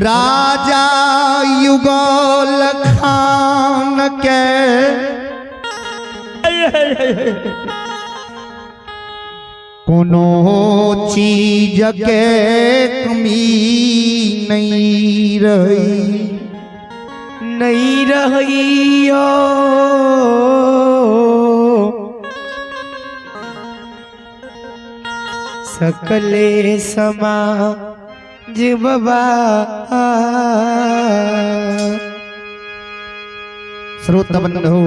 राजा युगल खान के कोनो चीज के कमी नहीं रही। नहीं रही। सकले समाज बाबा। श्रोता बंधु,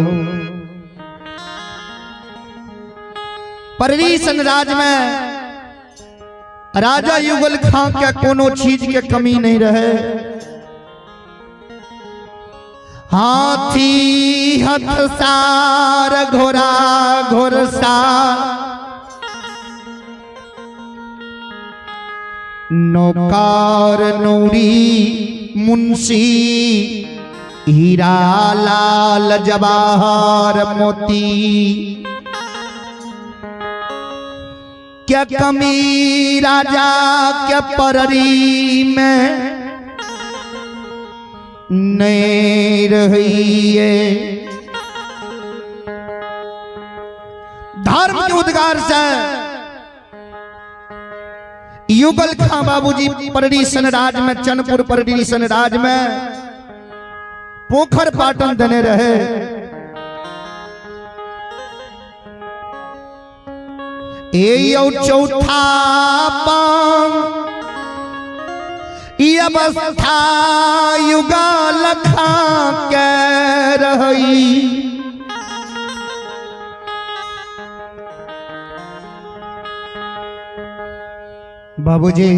पररीसन राज में राजा युगल खां के कोनो चीज के कमी नहीं रहे। हाथी हथसार घोड़ा घोड़सार नौकार नौरी मुंशी हीरा लाल जवाहर मोती क्या कमी राजा के पररी में नहीं रही है। धर्म के उद्गार से युगल खां बाबूजी पररी सन राज में, चनपुर पररी सन राज में पोखर पाटन देने रहे। ए यो चौथा पांग ई अवस्था युगल खां के रही। बाबूजी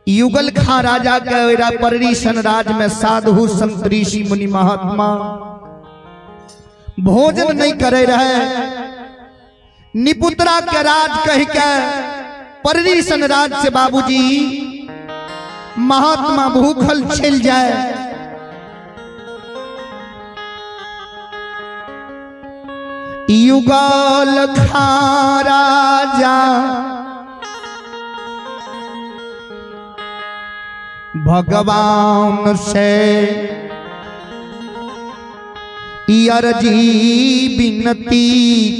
युगल खां राजा के पररी सन राज में साधु संत ऋषि मुनि महात्मा भोजन नहीं करे रहे। निपुत्रा के राज कह के पररी सन राज से बाबूजी महात्मा भूखल छिल जाए। युगल खां राजा भगवान से अर्जी विनती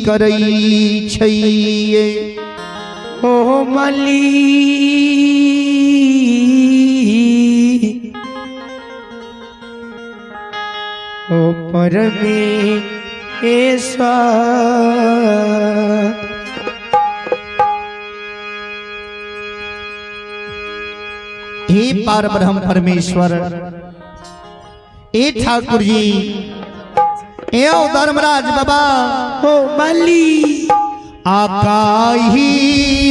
करई छैये। ओ मली ओ परमेश्वर हे पार ब्रह्म परमेश्वर, ए ठाकुर जी, ए ओ धर्मराज बाबा, ओ मली आका ही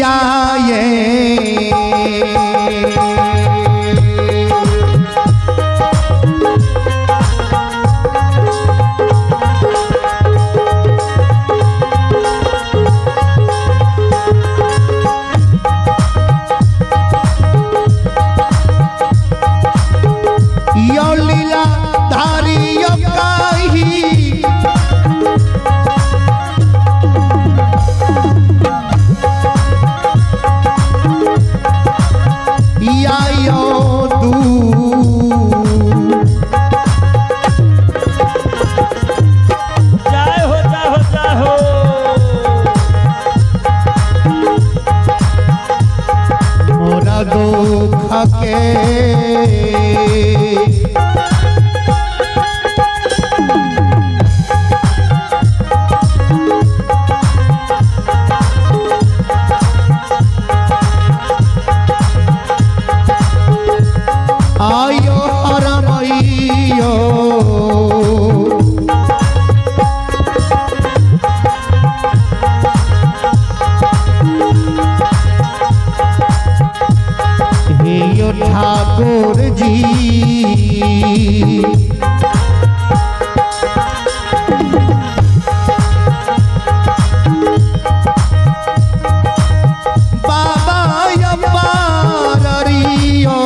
आए। यो लीला धारी यो काही या यो दू जय हो जय हो जय हो। मोरा दुख के आयो हरमैयो हे यो ठाकुर जी। बाबा अपारियो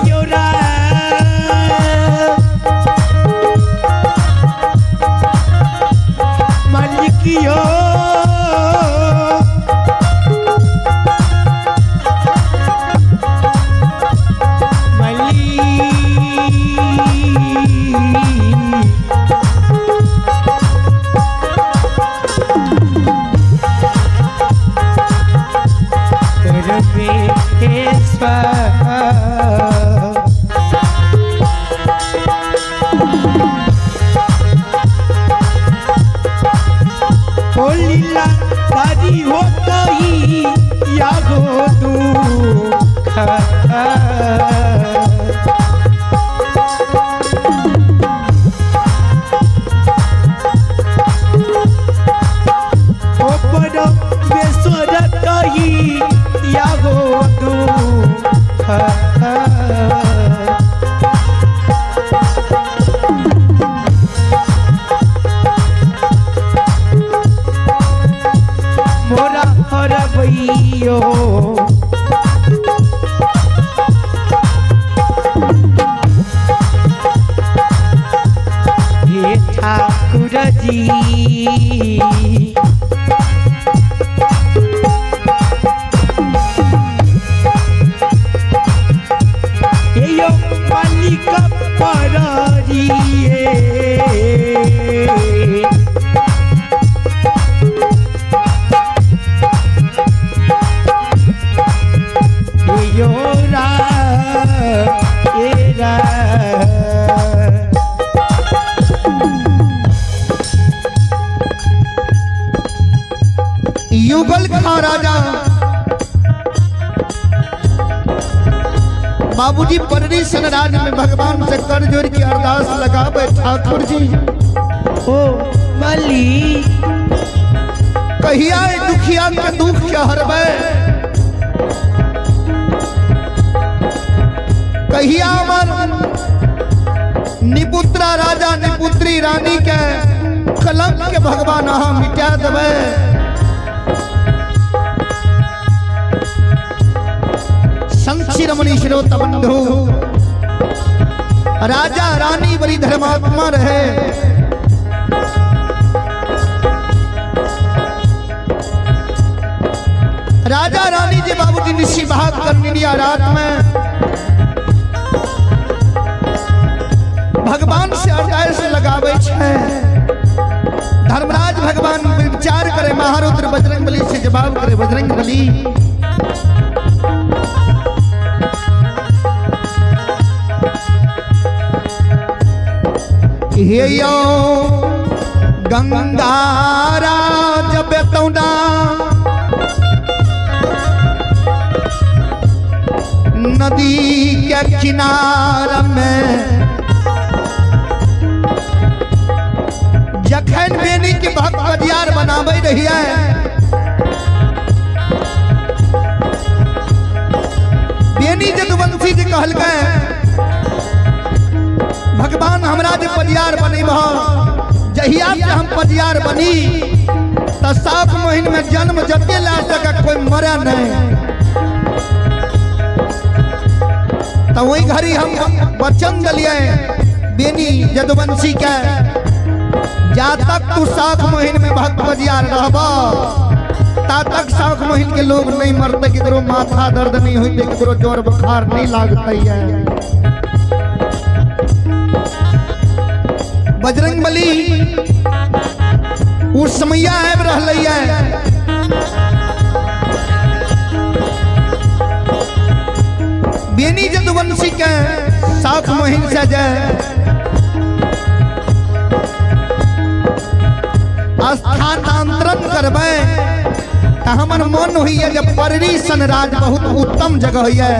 यो रा ओ लीला तारी हो तई यागो दुख। ओ परमेश्वर तई यागो दुख। मोरा हरबैयो हे ठाकुर जी। हे यो मालिक पररिए। यो रा ए रा। युगल खां राजा बाबूजी पररी सन राज में भगवान से कर जोड़ के अरदास लगावे ठाकुर जी ओ माली। कहिया ए दुखिया के दुख के हरबे, कहिया अमर निपुत्रा राजा निपुत्री रानी के कलंक के भगवान अहाँ मिटा देबै। संत शिरोमणि श्रोता बंधु, राजा रानी बड़ी धर्मात्मा रहे। राजा रानी जी बाबूजी निशी भाग कर निरिया रात में भगवान से अरदास लगावे छे। धर्मराज भगवान विचार करे, महारुद्र बजरंग बली से जवाब करे, बजरंग बली हे यो गंगा राज बेतौना नदी के किनार में जखन बेनी के भक्त बजियार बनावे रहिए, बेनी जदुवंशी जी कहलकै भगवान हमरा जे पजियार बनेबह, जहिया से हम पजियार बनी त 7 महीन में जन्म जते ला सके कोई मरे नहीं। तो वही घड़ी हम वचन दिलिए बेनी जदुवंशी के, जा तक तू 7 महीन में भक्त बजियार रहब ता तक 7 महीन के लोग नहीं मरते, केकरो माथा दर्द नहीं होते, केकरो जोर बुखार नहीं लागते है। बजरंग बली उस समैया आबि रहलै है। बेनी जदुवंशी के 7 महीन से जे स्थानांतरण करबै त हमर मन होइए जे पररी सन राज बहुत उत्तम जगह होइए।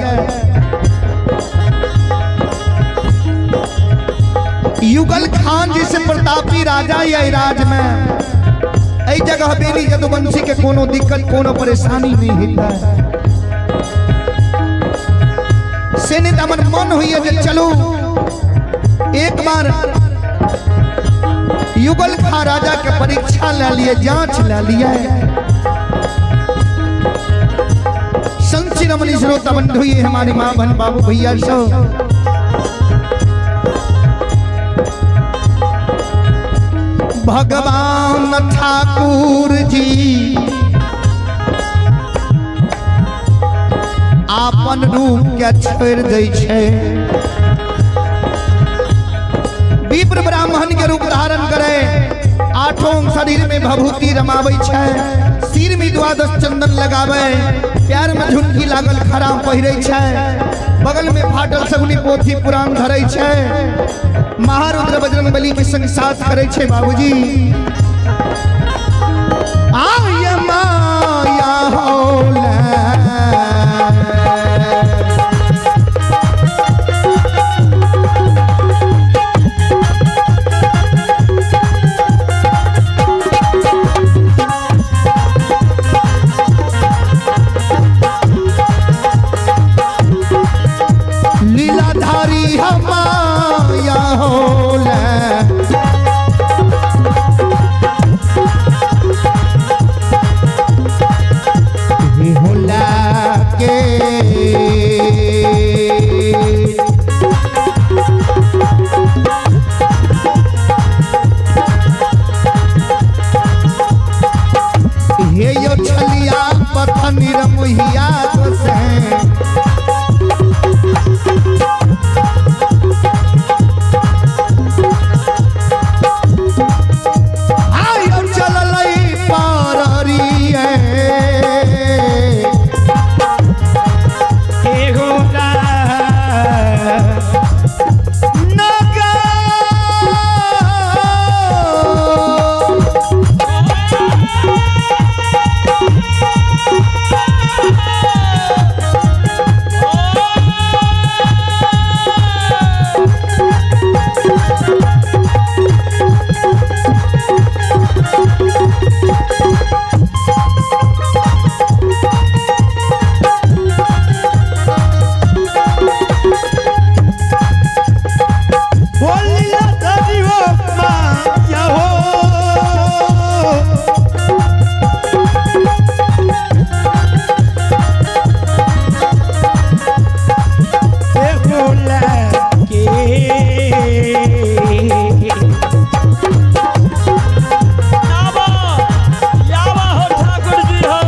युगल खान जैसे प्रतापी राजा ये राज में एहि जगह बेनी जदुवंशी के कोनो दिक्कत कोनो परेशानी नहीं होता है। से नहीं हमर मन होइए जे चलू एक बार युगल खां राजा के परीक्षा ले लिए, जांच ले लिए। संत शिरोमणि श्रोता बंधु, ये हमारी माँ बहन बाबू भैया सब भगवान ठाकुर जी आपन रूप के छोड़ दै छै, विप्र ब्राह्मण के रूप धारण करे, आठों शरीर में भभूति रमाबै छै, सिर में द्वादश चंदन लगावे, पैर में झुनकी लागल खड़ा पहिरे छै, बगल में फाटल सगुनी पोथी पुराण धरे छै। महारुद्र बजरंग बली के संग साथ करे छे बाबूजी। आय माया होले लीलाधारी हमाया होले होला के हे यो छलिया पथन रमुहिया गोसैं आयो चललै पारिये एगो नगर बोलिया धरी हो माया हो। एगो के यावा यावा हो ठाकुर जी हो।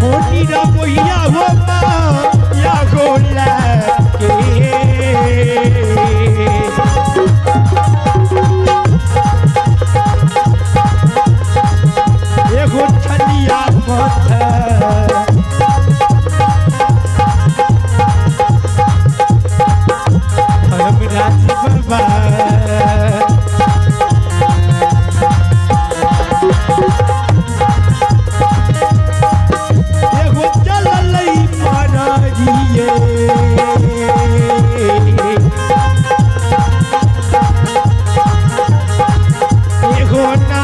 मोटी रमोहिया हो माया गोला के। एगो छलिया पत्थर धर्मराज बाबा। एगो चललै पररिये। एगो ना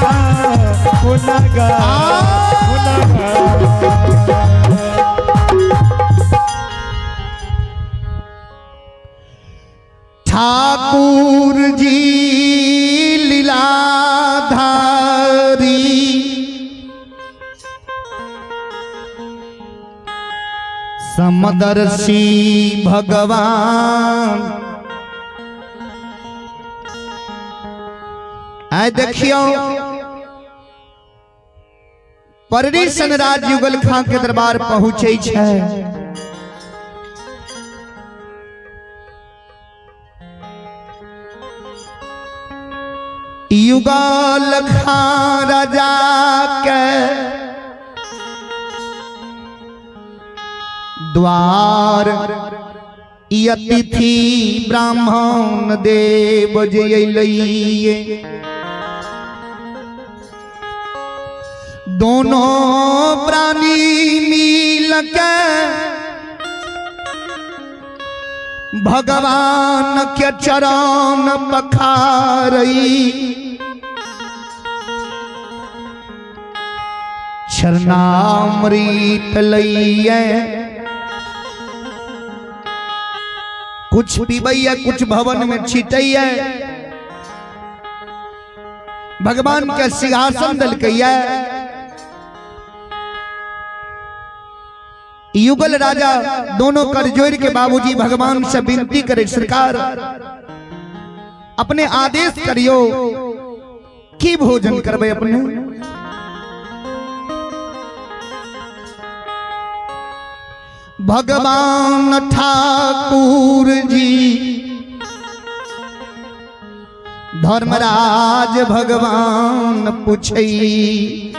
हो नागा हो नागा। ठाकुर जी लीलाधारी समदर्शी भगवान आय देखियो पररी सनराज युगल खां के दरबार पहुँचे छै। युगल खां राजा के द्वार ई अतिथि ब्राह्मण देव जे अयलैये दोनों प्राणी मिल के भगवान के चरण पखारई शरणामृत लइये कुछ पीबैया कुछ भवन में छिटैया भगवान के सिंहासन दलकैया। युगल राजा दोनों कर जोड़ के बाबूजी भगवान से विनती करे, सरकार अपने आदेश करियो की भोजन करबे अपने। भगवान ठाकुर जी धर्मराज भगवान पूछई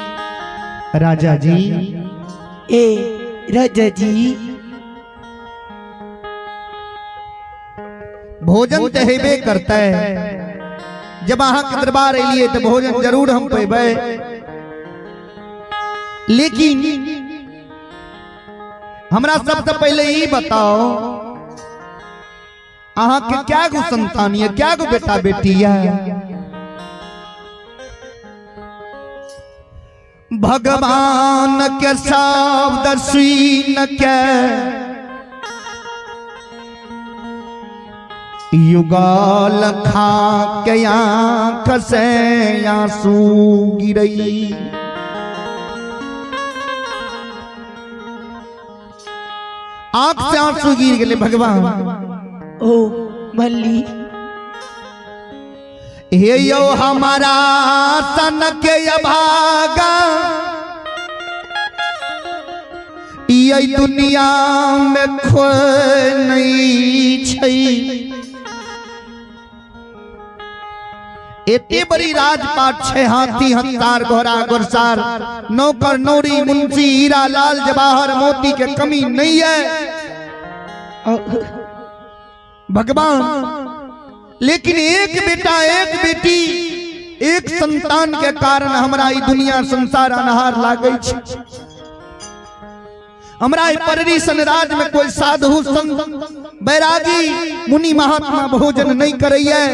राजा जी ए राजा जी भोजन तो हेबे करते। जब अहाँ के दरबार एलिए तो भोजन जरूर हम पेबै, लेकिन हमरा सबसे पहले ई बताओ अहाँ के क्या गो संतान है, क्या गो बेटा बेटी है? भगवान के शब्द सुन के युगल खा के आंख से आंसू गिरई। आंख से आंसू गिर गए भगवान। ओ मल्ली हे यो हमारा सन के अभागा, ये दुनिया में खोई नहीं छै। एते बड़ी राजपाट छै, हाथी हंसार घोड़ा घोड़सार नौकर नौरी मुंशी हीरा लाल जवाहर मोती के कमी नहीं है भगवान, लेकिन एक बेटा एक बेटी एक संतान के कारण हमरा ई दुनिया संसार अनहार लागै छै। हमरा ई पररी सन राज में कोई साधु संत बैरागी मुनि महात्मा भोजन नहीं करैये।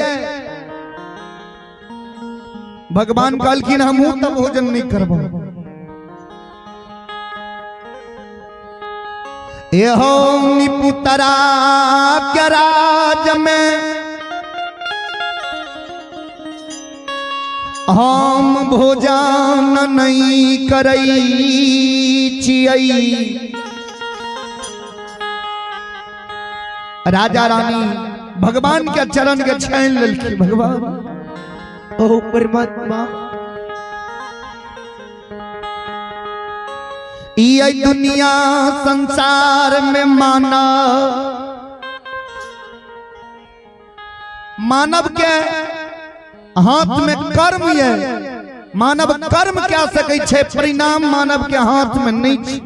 भगवान कहलखिन हमहूँ तऽ भोजन नहीं करबो। एहो निपुतरा के राज में हम भोजन नहीं करई छियै। राजा रानी भगवान के चरण के छानि लेलखिन। भगवान ओ परमात्मा ये दुनिया संसार में माना मानव के हाथ में कर्म ये, मानव कर्म क्या सकै छै, परिणाम मानव के हाथ में नहीं छै।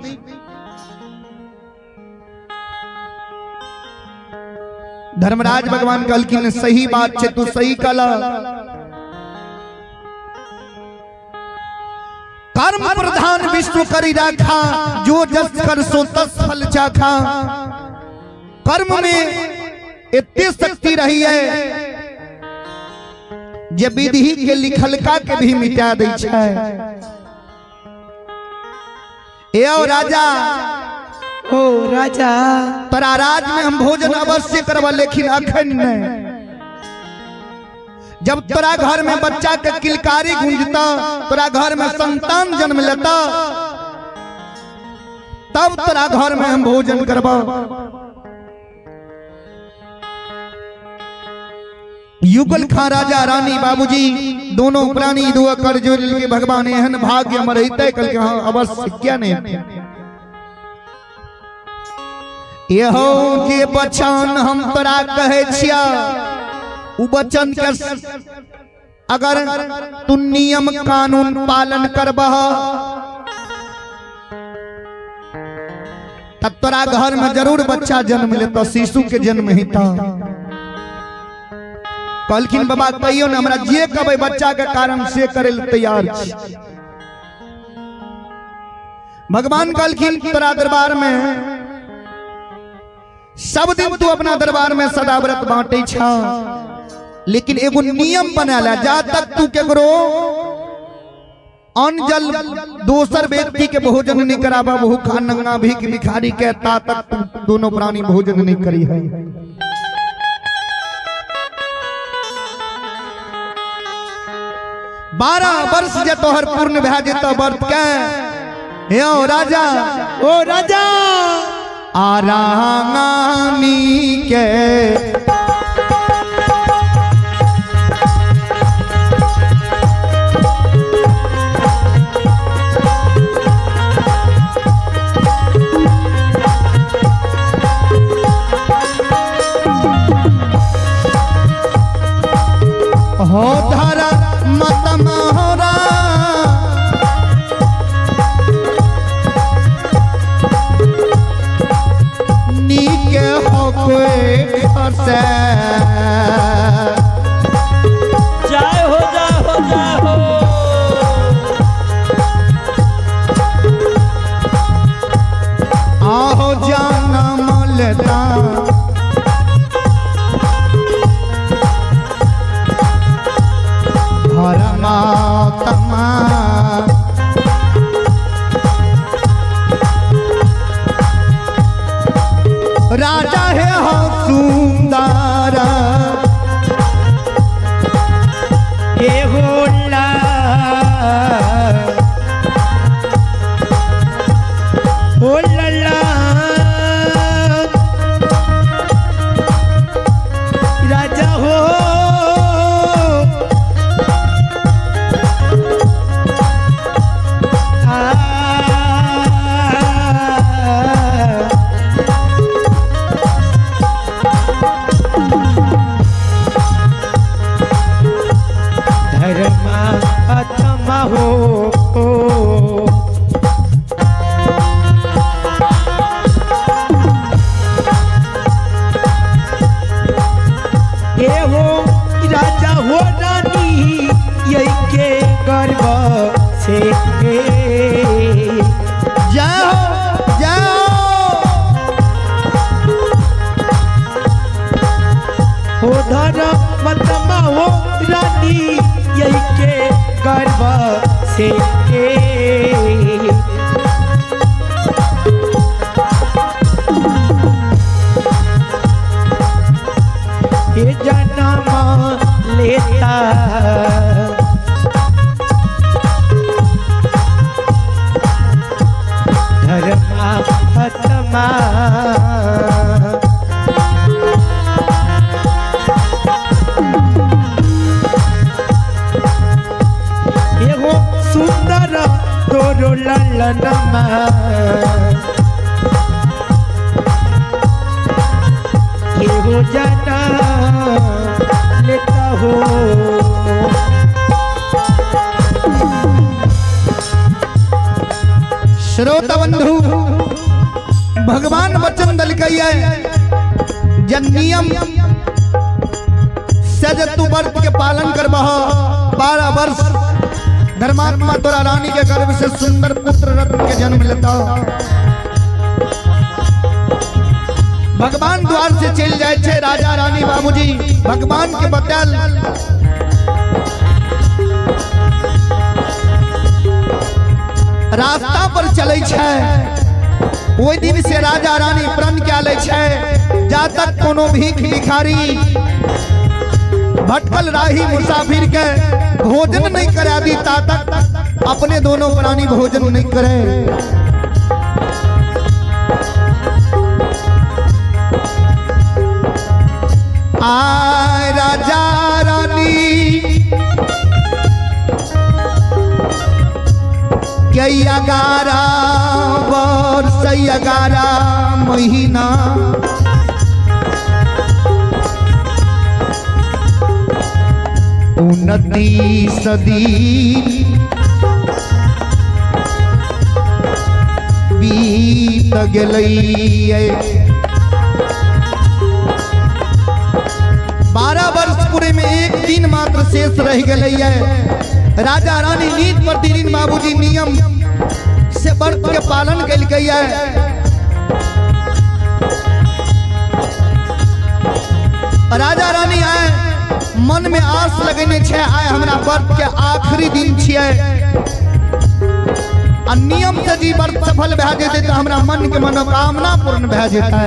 धर्मराज भगवान कहलखिन सही बात छै, तू सही कहला। कर्म प्रधान विश्व करी राखा, जो जस कर सो तस फल चाखा। कर्म में इतनी शक्ति रही है जे विधि के लिखलका के भी मिटा दै छै। ए ओ राजा, ओ राजा, तोरा राज में हम भोजन अवश्य करब, लेकिन अखन नहीं। जब तोरा घर में बच्चा के किलकारी गूंजता, तोरा घर में संतान जन्म लेता, तब तोरा घर में हम भोजन करब। युगल खा राजा रानी बाबूजी दोनों प्राणी दुआ कर जोड़ के भगवान एहन भाग्य हमर रहितै। कल के हाँ अवश्य, क्या नहीं। एहो जे बचन हम तोरा कहै छिया, उ वचन के अगर तू नियम कानून पालन करबह तब तोरा घर में जरूर बच्चा जन्म लेता, शिशु के जन्म हेता। कहलखिन बाबा कहियो ने हमरा जे कहबै बच्चा के कारण से करे ले तैयार छी। भगवान कहलखिन तोरा दरबार में सब दिन तू अपना दरबार में सदाव्रत बांटे छा, लेकिन एगो नियम बना ले, जा तक तू केकरो अन्न जल दोसर व्यक्ति के भोजन नहीं कराबा, भूखा नंगा भीख भिखारी के, ता तक तू दोनों प्राणी भोजन नहीं करी है। बारह वर्ष जे तोहर पूर्ण भए जेतौ व्रत के, हे ओ राजा, ओ राजा, आरानी के हो धारा मत मोहरा नीके हो कोई खसे से। जय हो जय हो जय हो। आहो जनम लेता धर्मात्मा। राजा है हो सुंदर हे होला ओ लला राजा हो आ धर्मा आत्मा हो। हे हो राजा हो रानी यही के गर्व से। जय हो जय हो। हो धर्म आत्मा हो रानी यही के गर्व से। ये जन्म लेता धर्मा आत्मा। एगो सुंदर तोरो ललनमा एगो जना लेता हो। श्रोता बंधु भगवान वचन दलकै जन नियम से जे तू व्रत के पालन करबह 12 वर्ष धर्मात्मा तोरा रानी के गर्भ से सुंदर पुत्र रत्न के जन्म लेता। भगवान द्वार से चल जाए छे राजा रानी बाबूजी भगवान के बताल रास्ता पर चले छे। ओहि दिन से राजा रानी प्रण क्या ले छे जा तक कोनो भीख भिखारी भटकल राही मुसाफिर के भोजन नहीं करा दी ता तक अपने दोनों प्राणी भोजन नहीं करे। आय राजा रानी के 11 वर्ष 11 महीना 29 दिन बीत गेलै। 12 वर्ष पूरे में एक दिन मात्र शेष रह गए। राजा रानी नीत प्रतिदिन बाबूजी नियम से व्रत के पालन कलकै। राजा रानी आए मन में आस लगेने छे आए हमरा व्रत के आखिरी दिन छियै आ नियम से जी व्रत सफल भए जेतै तऽ हमरा मन के मनोकामना पूर्ण भए जेतै।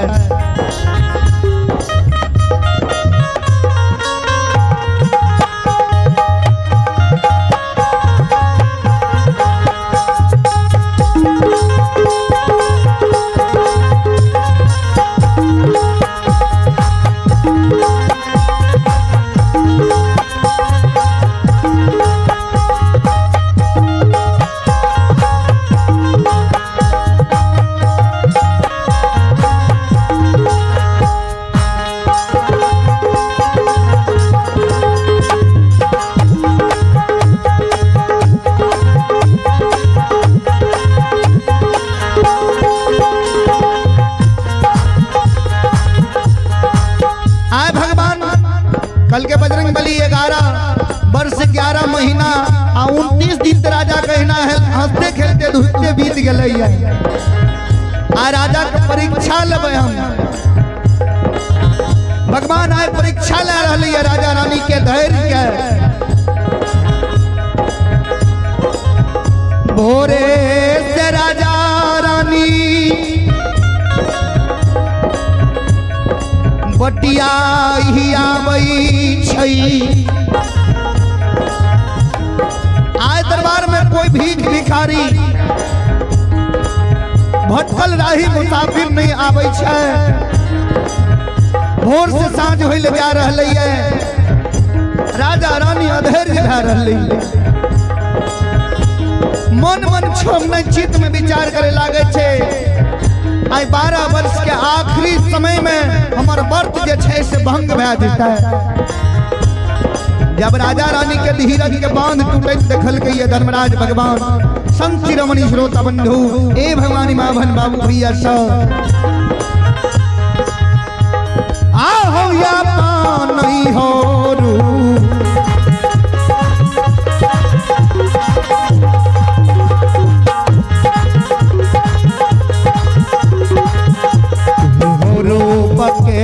बजरंग बली 11 वर्ष 11 महीना आ 29 दिन त राजा कहना है हंसते खेलते धूपते बीत गए। आ राजा के परीक्षा लेबै हम। भगवान आए परीक्षा ले रही है राजा रानी के धैर्य के। भोरे से राजा रानी बटिया ही आबै छै। आय दरबार में कोई भीख भिखारी भटकल राही मुसाफिर नहीं आबै छै। भोर से साँझ होय ले जा रहलै है, राजा रानी अधैर्य भए रहलै। मन मन छोम नहीं चित्त में विचार करे लागे छै। आइ 12 वर्ष के आखिरी समय में हमर व्रत जे छै से भंग भए जेतै। जब राजा रानी के धीरज के बांध टूटैत देखलकै ये धर्मराज भगवान संत शिरोमणि श्रोता बंधु ए भगवानी माँ भन बाबू भैया सब आहो या पानी हो रू रूप के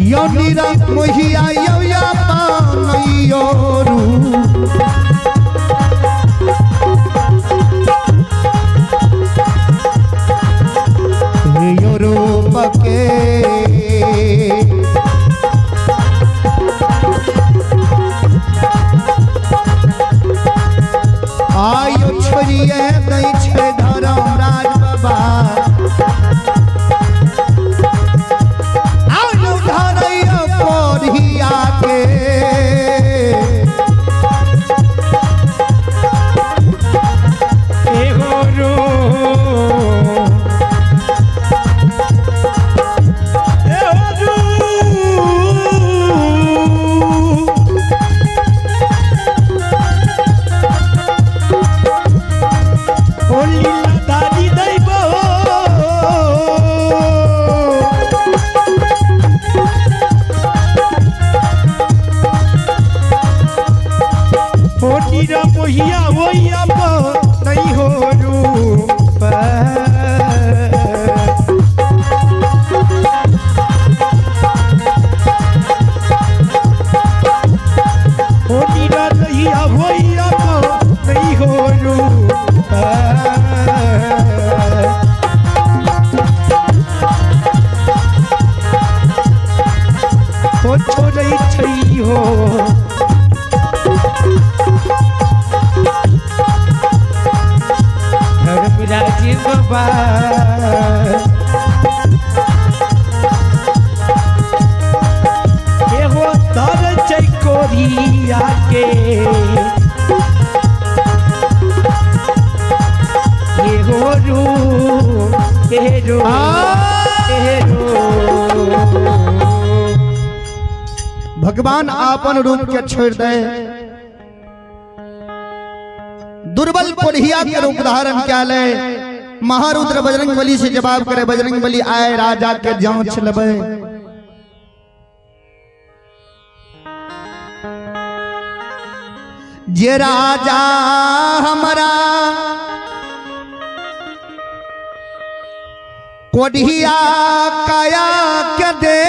यो निरा मोहिया यो या पानी रू यो रूप के आयो छोड़िए दै छै धर्मराज बाबा आयो धरैया कोढ़िया के एहो रो एहो रू ओ लीला दादी दैबो ओ नीरा मोहिया होइया नहीं हो रूप। ओ नीरा दहिया होइया नहीं हो रूप। ओ छोड़ै छै हो धर्मराज बाबा एगो तर छै कोरिया के एगो रू एरो एरो। भगवान आपन रूप के छोड़ दे दुर्बल कोढ़िया के रूप धारण क्या ले महारुद्र बजरंग बली से जवाब करे बजरंग बली आए राजा के जांच लेबै। जे राजा हमारा कोढ़िया काया के दे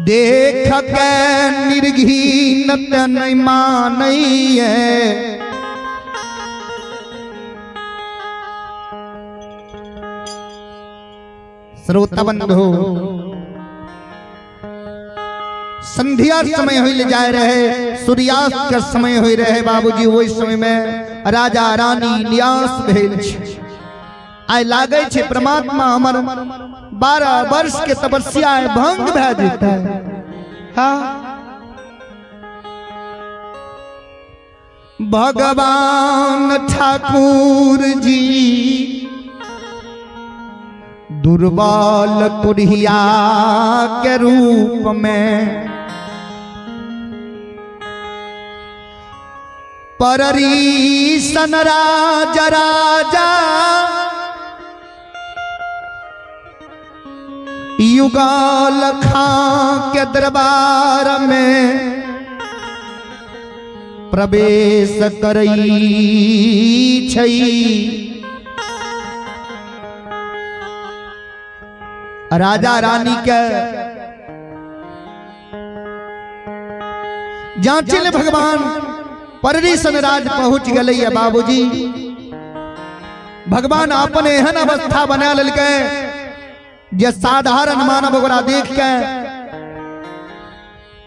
देख के निर्घिनत नहीं मानैये श्रोता बंधु संध्या समय होइल जाए रहे, सूर्यास्त के समय हो रहे बाबूजी, वही समय में राजा रानी न्यास भेल छै। आइ लागै छै परमात्मा हमर 12 वर्ष के तपस्या भंग भए जेतै। हाँ भगवान ठाकुर जी दुर्बल कुढ़िया के रूप में पररी सन राजा राजा युगल खां के दरबार में प्रवेश करई छई। राजा रानी के जांचिल भगवान पररी सन राज पहुंच गए है बाबूजी। भगवान अपन एहन अवस्था बना ललकै जे साधारण मानव ओकरा देख के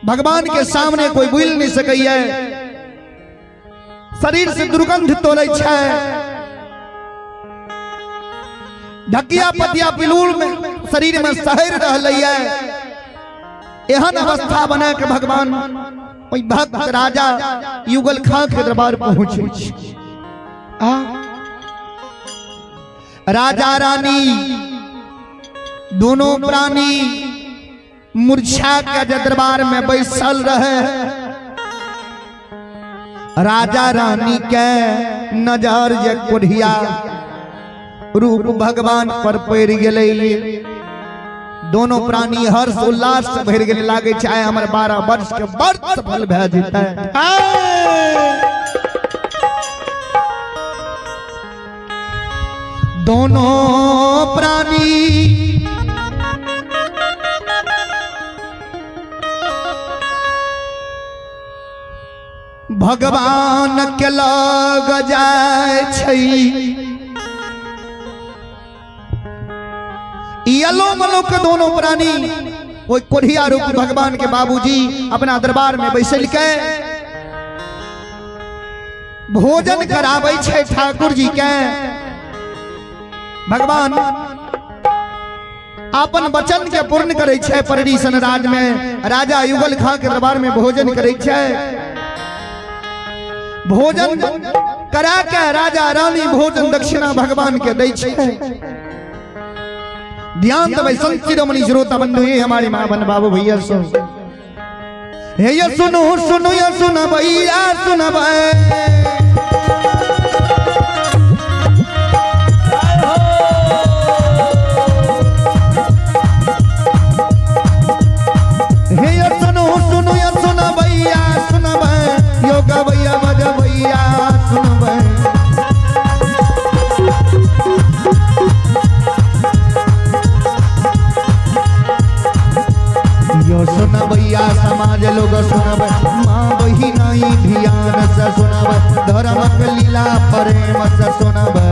भगवान के सामने कोई बोल नहीं सकैया। शरीर से दुर्गंध तोड़े छै, ढकिया पतिया पिलूल में शरीर में सहर रहलै। एहन अवस्था बना के भगवान ओहि भक्त राजा युगल खां के दरबार पहुंचे। राजा रानी दोनों प्राणी मूर्छा के दरबार में बैसल रहे। राजा रानी के नजर जे कोढ़िया रूप भगवान पर पड़ गेलै। दोनों प्राणी हर्ष उल्लास से भरि गेलै। लागै छै आइ हमर 12 वर्ष के व्रत सफल भए जेतै। दोनों प्राणी भगवान के लग जाय छै। यलो मलो के दोनों प्राणी ओहि कोढ़िया रूप भगवान के बाबूजी अपना दरबार में बैसल के भोजन कराबै छै ठाकुर जी के। भगवान अपन वचन के पूर्ण करै छै। पररी सन राज में राजा युगल खां के दरबार में भोजन करै छै। भोजन करा के राजा रानी भोजन दक्षिणा भगवान के दै छै। ध्यान देबै संत शिरोमणि श्रोता बंधु, ये हमारी माँ बन बाबू भैया सुन, हे ये सुनो सुनो ये सुन भैया सुनबै। हे ये सुनो सुनो ये सुन भैया सुनबै, यो गवैया बजबैया सुनबै। यो सुनबैया समाज लोग सुनबै, माँ बहिनाई ध्यान से सुनबै, धर्म के लीला प्रेम से सुनबै।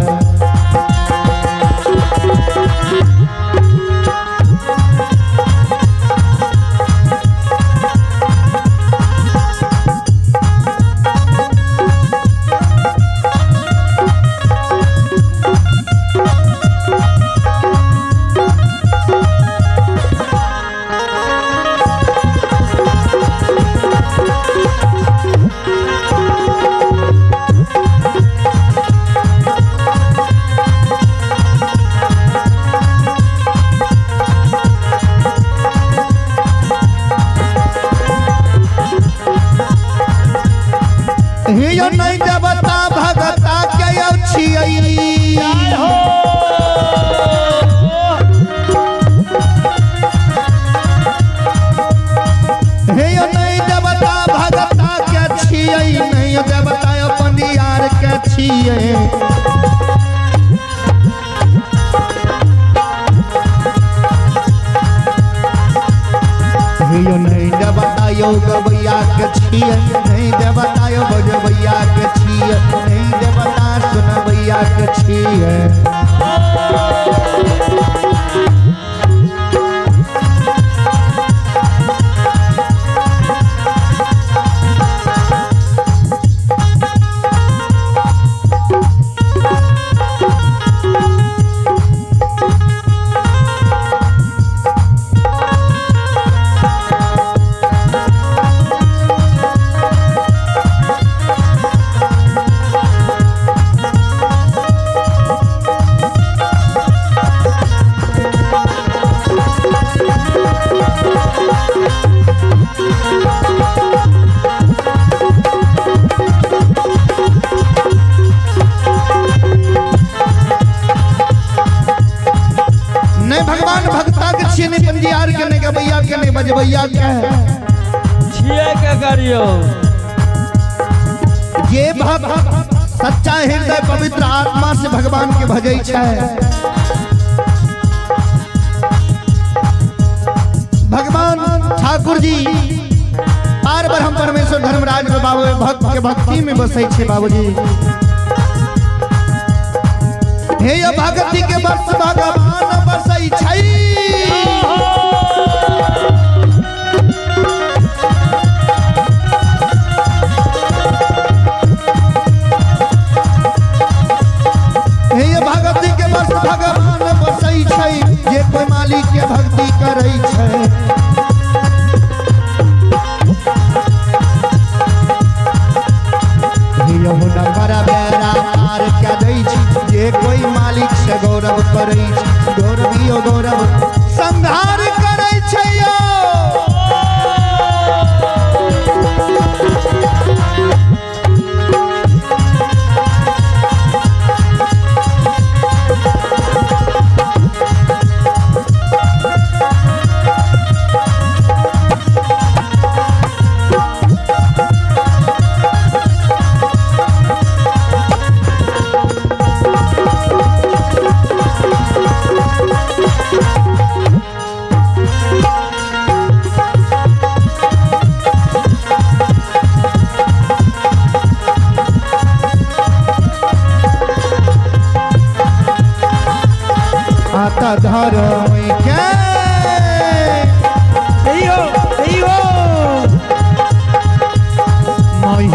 हे नहीं देवता भगता के छियै। हे नहीं देवता भगता के छियै, नहीं देवता अपन यार के छियै। हे नहीं देवता यो गवैया के छियै, नहीं देवता यो बजबैया के छियै, नहीं देवता सुनबैया के छियै। सरकार यो। जे भक्त सच्चा हृदय पवित्र आत्मा से भगवान के भजै छै, भगवान ठाकुर जी पार ब्रह्म परमेश्वर धर्मराज बाबू भक्त के भक्ति में बसै छै बाबूजी। हे यो भक्ति के बस भगवान बसै छै। हे यो भक्ति के बस भगवान बसै छै, जे कोई मालिक के भक्ति करै छै। जे कोई मालिक से गौरव करै छै, गौरवियो गौरव संहार करै छै यो। आता धर्म के सही हो, सही हो। मोहि